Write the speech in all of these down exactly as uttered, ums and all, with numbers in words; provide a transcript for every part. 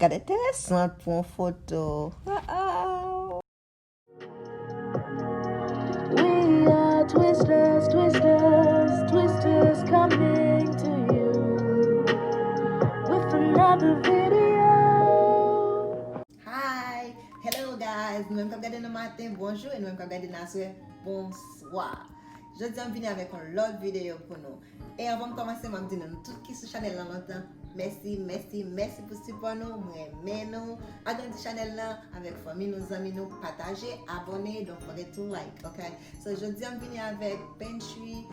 Gade enteresant pou yon foto. Ah, ah. We are Twisters, Twisters, Twisters coming to you with another video. Hi! Hello guys! Nou menm k ap gade nan maten, bonjou, e nou menm k ap gade nan aswè, bonswa! Jodi a m vini avèk yon lòt videyo pou nou. E anvan m kòmanse, m ap di nou, nou tout ki sou chanèl lan lontan, mèsi, mèsi, mèsi pou sipò nou, m renmen nou. Agrandi chanèl lan avèk fanmi nou, zanmi nou, pataje, abòne, don't forget to like, ok? So, jodi a m vini avèk pantry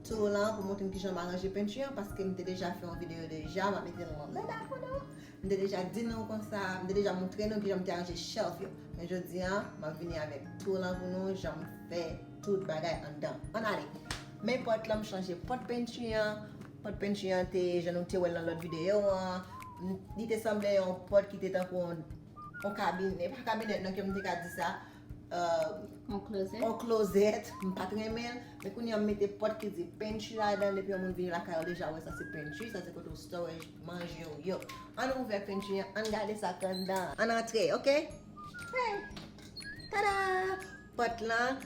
tour lan pou montre m kijan m aranje pantry an, paske m te deja fè yon videyo deja, m ap mete l anlè la pou nou. M te deja di nou konsa, m te deja montre nou kijan m te aranje shelf yo. Men jodi a, m ap vini avèk tour lan pou nou, jan m fè tout bagay anndan. Ann ale. Men pòt lan, m chanje pòt pantry an. Pòt pantry an te, jan nou te wè l nan lòt videyo an, m- li te sanble yon pòt ki te tankou yon, yon kabinèt, pa kabinèt non, ke m te ka di sa, euh, Yon klozèt. yon klozèt, m pa t renmen l, men kounye a m mete pòt ki di pantry ladan l, depi yon moun vini lakay ou deja wè sa se pantry, sa se kote w storage manje w yo. Ann ouvè pantry an, ann gade sa k anndan, ann antre, ok? Hey! Tada! Pòt lan,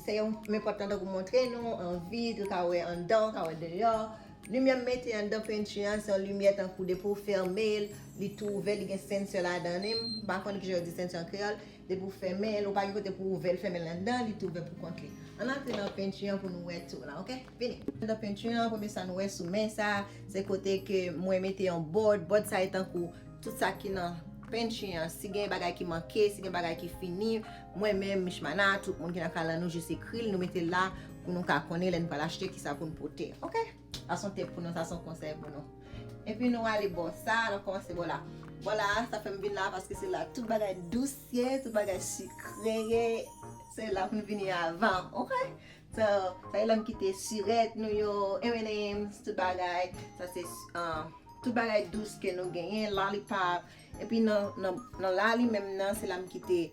se yon, men pòt lan tankou montre nou, an vit, ou ka wè anndan, ou ka wè deyò. Limyè m mete anndan pantry an, se yon limyè tankou depi w fèmen l, li tou ouvè, li gen sensè ladan li. M pa konn kijan yo di sensè an kreyòl. Depi w fèmen l, ou pa gen kote pou w ouvè l, fèmen l anndan, li tou ouvè pou kont li. Ann antre nan pantry an pou nou wè tour lan, ok? Vini. Anndan pantry an, premye sa nou wè sou men sa, se kote ke mwen mete yon board. Board sa e tankou tout sa ki nan pantry an. Si gen bagay ki manke, si gen bagay ki fini, mwen menm, Mishmana, tout moun ki nan kay lan, nou jis ekri l, nou mete l la pou nou ka konnen lè nou pral achte kisa pou nou pote. Ok? Sa se yon tip pou nou, sa se yon konsèy pou nou. Epi nou ale bò sa, nou kòmanse bò la. Bò la, sa fè m vin la paske se la tout bagay dous ye, tout bagay sikre ye. Se la pou n vini avan, ok? So, sa e la m kite sirèt nou yo, M and M's, tout bagay. Sa se um, tout bagay dous ke nou genyen, lollipop. Epi nan, nan, nan la li menm nan, se la m kite,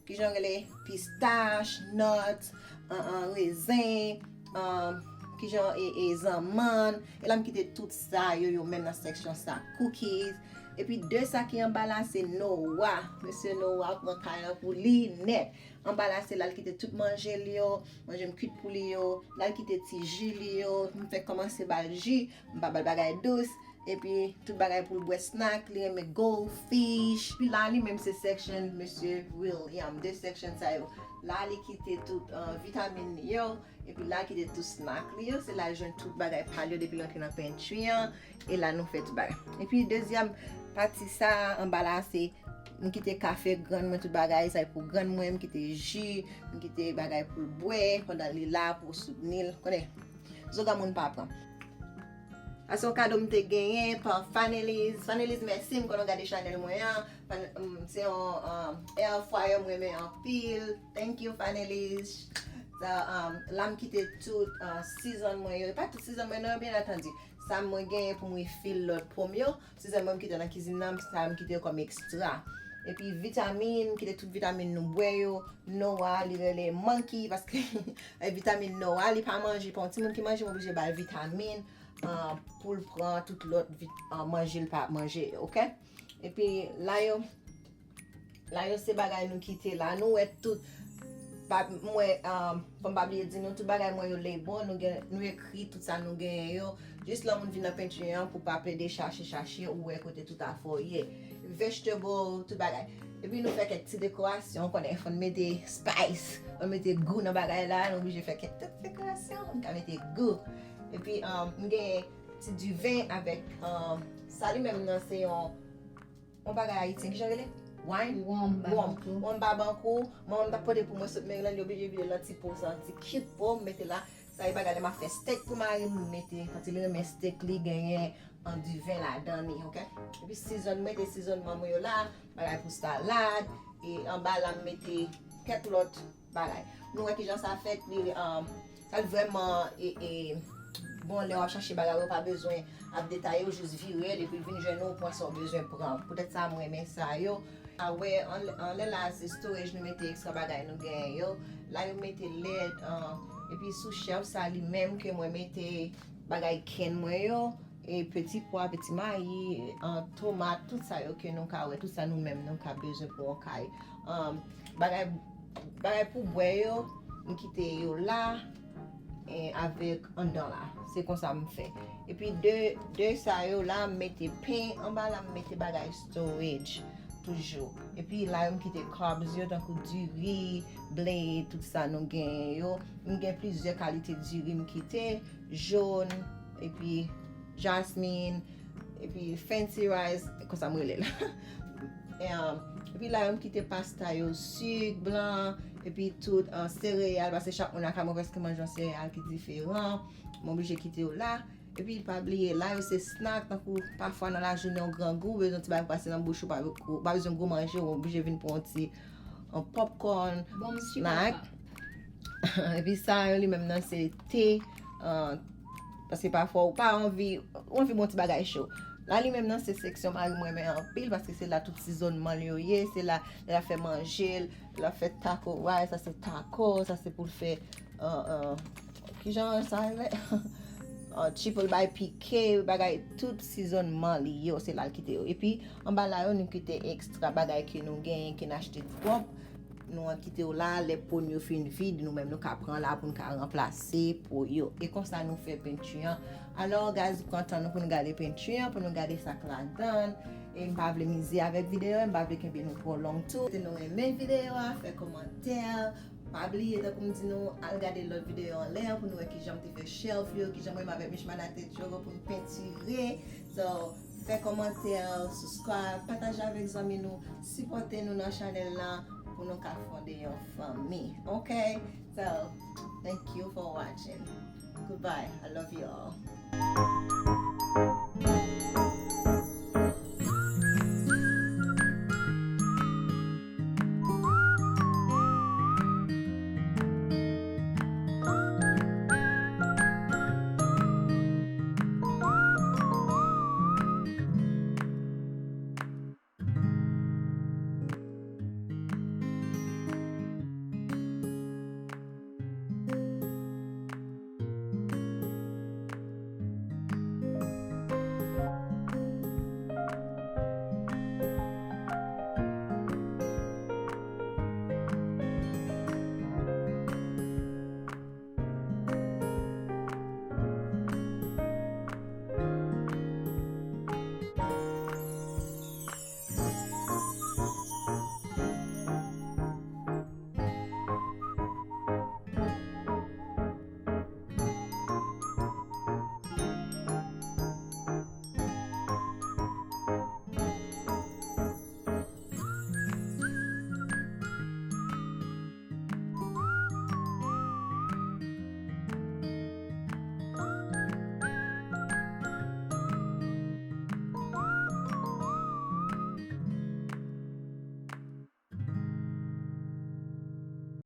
kijan rele, pistach, nut, an, an, rezen, an, kijan e, e zanmann. E la m kite tout sa yo, yo menm nan seksyon sa, cookies. Epi de sa ki anba la, se Noah. Mesye Noah pran kay lan pou li nèt. Anba la, se la l kite tout manje l yo, manje m kwit pou li yo, la l kite ti ji li yo, m fèk kòmanse ba l ji, m pa ba l bagay dous, epi tout bagay pou l bwè snack, li renmen goldfish. Epi la, li menm se section Mesye William, de section sa yo. La, li kite tout uh, vitamin li yo, epi la, l kite tout snack li yo, se la l jwenn tout bagay pa l yo depi l antre nan pantry an. E la nou fè tout bagay. Epi dezyèm pati sa anba la se m kite kafe grann mwen tout bagay, sa e pou grann mwen, m kite ji, m kite bagay pou l bwè pandan li la pou soutni l, konnen. Zo granmoun pa pran. Sa se yon kado m te genyen pa Fanelise. Fanelise, mèsi, m konn w gade chanèl mwen an. Se yon um, air fryer m renmen anpil. Thank you, Fanelise. So, um, la m kite tout uh, season mwen yo. E pa tout season mwen non, byen antandi. Sa mwen genyen pou m refill lòt po m yo. Season mwen m kite nan kizin nan, sa m kite yo kòm ekstra. Epi vitamin, m kite tout vitamin nou bwè yo. Noah, li rele Monkey, paske vitamin Noah, li pa manje, pa yon timoun ki manje, m oblije ba l vitamin uh, pou l pran tout lòt vit, uh, manje l pa manje, ok? Epi la yo, la yo se bagay nou kite la. Nou wè tout, pa, mwen, um, fò m pa bliye di nou, tout bagay mwen yo label, nou gen, nou ekri tout sa nou genyen yo. Jis lè moun vin nan pantry an pou pa plede chache, chache, ou wè kote tout afè w ye. Vegetable, tout bagay. Epi nou fè kèk ti dekorasyon, konnen fò n mete spice, fò n mete gou nan bagay la, nou oblije fè kèk ti dekorasyon pou n ka mete gou. Epi um, m gen ti diven avèk um, sa li menm nan se yon yon bagay ayisyen, kijan rele? Wine? Wonm babankou. Wonm babankou. Manman m t ap pote pou mwen sot Maryland, li oblije vide l nan ti po sa, ti cute po, m mete la. Sa e bagay lè m ap fè steak pou mari m, m mete, paske li renmen steak, li genyen an diven ladan li, ok? Epi season, m mete seasonman mwen yo la, bagay pou salad, e anba la m mete kèk lòt bagay. Nou wè kijan sa fèt, li, um, sa l vrèman e, e, bon lè w ap chache bagay ou pa bezwen ap detaye, ou jis vire l epi l vin jwenn ou, ou pran sa w bezwen pran. Poutèt sa m renmen sa yo. A wè, anlè la se storage nou mete ekstra bagay nou genyen yo. La yo mete lèt, um, epi sou shelf sa li menm ke mwen mete bagay cann mwen yo. e peti pwa, peti mayi, an, tomat, tout sa yo ke nou ka wè, tout sa nou menm nou ka bezwen pou yon kay. An, bagay, bagay pou bwè yo, m kite yo la, e avèk anndan la. Se konsa m fè. Epi de, de sa yo la, m mete pen anba la, m mete bagay storage toujou. Epi la yo m kite carbs yo, tankou diri, ble, tout sa nou genyen yo. M gen plizyè kalite diri m kite, jòn, epi jasmine, epi fancy rice, konsa m rele l. E, um, epi la yo m kite pasta yo, sik blan, epi tout, uh, sereyal, paske chak moun lakay mwen prèske manje yon sereyal ki diferan. M oblije kite yo la. Epi pa bliye, la yo se snack, tankou pafwa nan lajounen w grangou, ou bezwen ti bagay pou pase nan bouch ou, pa, ou pa bezwen gwo manje, ou oblije vin pran yon ti, yon popcorn, Bon, m sou snack. papa. Epi sa yo li menm nan se te, uh, paske pafwa ou pa anvi, ou anvi bon ti bagay cho. La li menm nan se seksyon mari m renmen anpil paske se la tout sizonnman li yo ye, se la lè l ap fè manje l, lè l ap fè taco rice, sa se taco, sa se pou l fè, uh, uh, kijan sa rele? Uh, triple by P K, bagay tout sizonnman li yo, se la l kite yo. Epi anba la yo nou kite ekstra bagay ke nou genyen, ke n achte twòp. Nou an kite yo la, lè po n yo fin vid, nou menm nou ka pran la pou n ka ranplase po yo. E konsa nou fè pentri an. Alò, guys, pran tan nou pou nou gade pentri an, pou nou gade sa k ladan l. E m pa vle mize avèk videyo, m pa vle kenbe nou twò long tou. Si nou renmen videyo a, fè kòmantè. Pa bliye, tankou m di nou, al gade lòt videyo anlè an pou nou wè kijan m te fè shelf yo, kijan mwen menm avèk Michmana te djogo pou n pentire. So, fè kòmantè, subscribe, pataje avèk zanmi nou, sipòte nou nan chanèl la pou nou ka fonde yon fanmi. Ok? So, thank you for watching. Goodbye. I love you all.